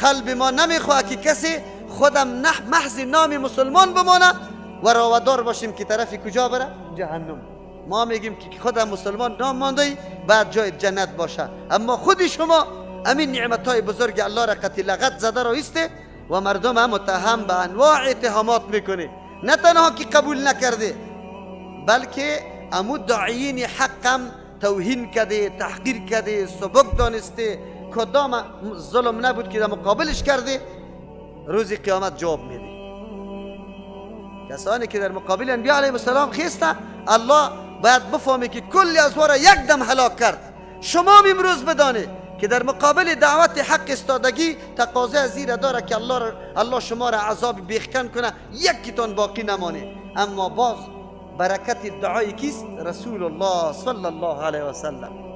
قلب ما نمیخواه که کسی خودم نه محض نام مسلمان بمانه و راودار باشیم که طرف کجا بره؟ جهنم. ما میگیم که خودم مسلمان نام مانده بعد جای جنت باشه، اما خود شما امین نعمت های بزرگ الله را قطعی لغت زده را ایسته و مردم هم متهم به انواع اتهامات میکنه. نه تنها که قبول نکرده، بلکه امو داعیین حقم توهین کرده، تحقیر کرده، سبک دانسته، کدام ظلم نبود که در مقابلش کرده. روز قیامت جواب میده. کسانی که در مقابل انبیاء علیهم السلام خیسته، الله باید بفهمه که کلی از را یک دم هلاک کرد. شما امروز بدانید که در مقابل دعوت حق استادگی تقاضا از زیر داره که الله شما را عذاب بیخکن کنه، یکیتان باقی نمانه. اما باز برکت دعای کیست؟ رسول الله صلی الله علیه و سلم.